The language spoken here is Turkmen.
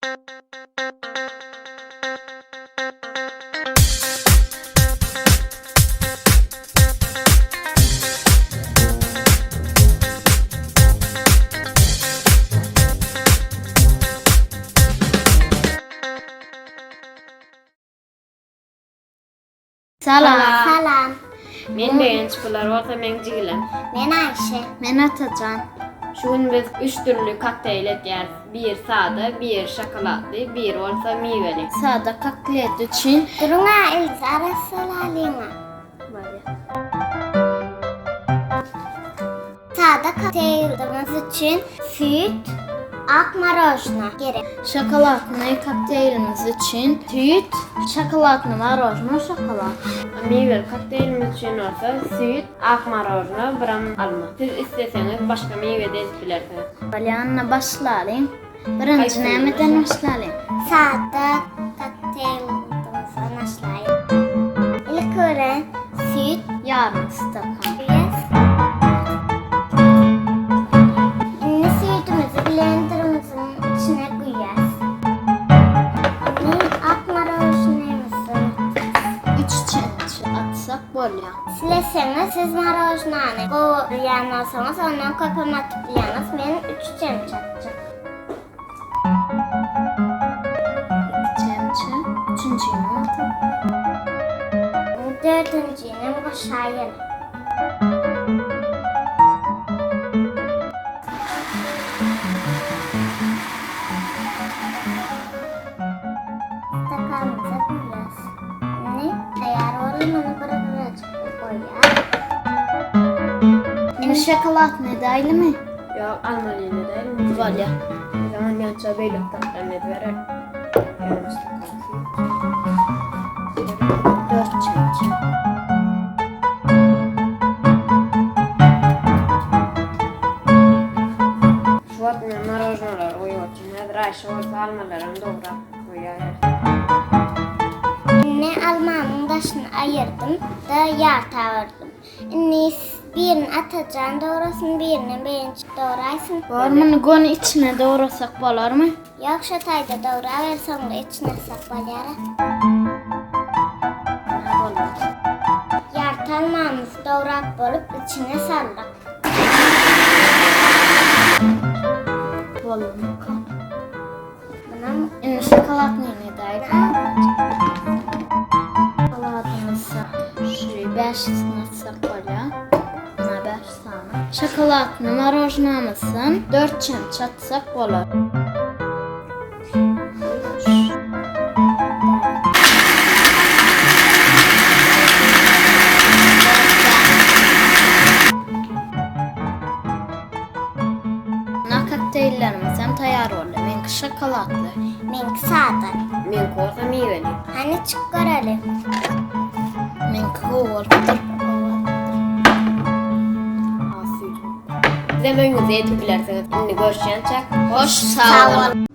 Salam. Salam. Men Begenç, bular bolsa meň jigilem. Men Aýşe. Men Atajan. Şu gün biz üç dürli kokteýl etýäris. Biri sada, biri şokoladly, biri bolsa miweli. Sada kokteýl üçin Duruň-a, elinizi arassalalyň-a. Bolýar. Sada kokteýlimiz üçin süýt, ak marožna gerek. Şokoladnyý kokteýlimiz üçin süýt, şokoladnyý marožna, şokolad. Miweli kokteýlimiz üçin bolsa süýt, ak marožna, biram alma. Siz isleseňiz başga miwe-de edip bilersiňiz. Bolýa, başlalyň. Birinji nämeden başlalyň? Sada kokteýlden başlaýyn. Ilki bilen süýt Ýarym stakan. guýýas. Indi süýdümizi blenderimiziň içine guýýas. Indi ak marožnymyzy atýas. 3 çemçe atsak bolýar. Isleseňiz siz marožnany gowurýan bolsaňyz ondan köpem atyp bilýäňiz. Men 3 çemçe atjak. 2 çemçe. Üçünjini atyp. Dördünjinem goşaýyn. Stakanymyza guýýas. Indi taýýar boldy. Muny bir gyrajyk goýýas. Indi şokoladny edäýlimi? Ýok, almalyny edäýlimi? Bolýar. O zaman ýança beýleki tarapdan ediberer. Ýarym stakan süýt. 4 çemçe. Şu wagt men marožnalary guýup otyryn. Häzir Aýşe bolsa almalaram dograp guýar. Indi almamyň daşyny aýyrdym-da ýarta böldüm. Indi birini Atajan dograsyn, birini Begenç dograýsyn. Bor muny göni içine dograsak bolarmy? Ýok şo taýda dograber soňra içine atsak bolýara. Ýarty almamyzy dograp bolup içine saldyk. Boldumy? Munam Indi şokoladnyny edäýeli. Şokoladymyzy şu bäşisini atsak bolýar. Buna bäş sany. Şokoladny marožnamyzdan 4 çemçe atsak bolar. Buna kokteýllerimiz hem taýýar boldy. Meňki şokoladly. Meňki sada. Meňki bolsa miweli. Hany çyk göreli. Meňki gowy bolupdyr. Az süýt. Sizem öýüňizde edip bilersiňiz. Indi görüşýänçäk Hoş sag boluň.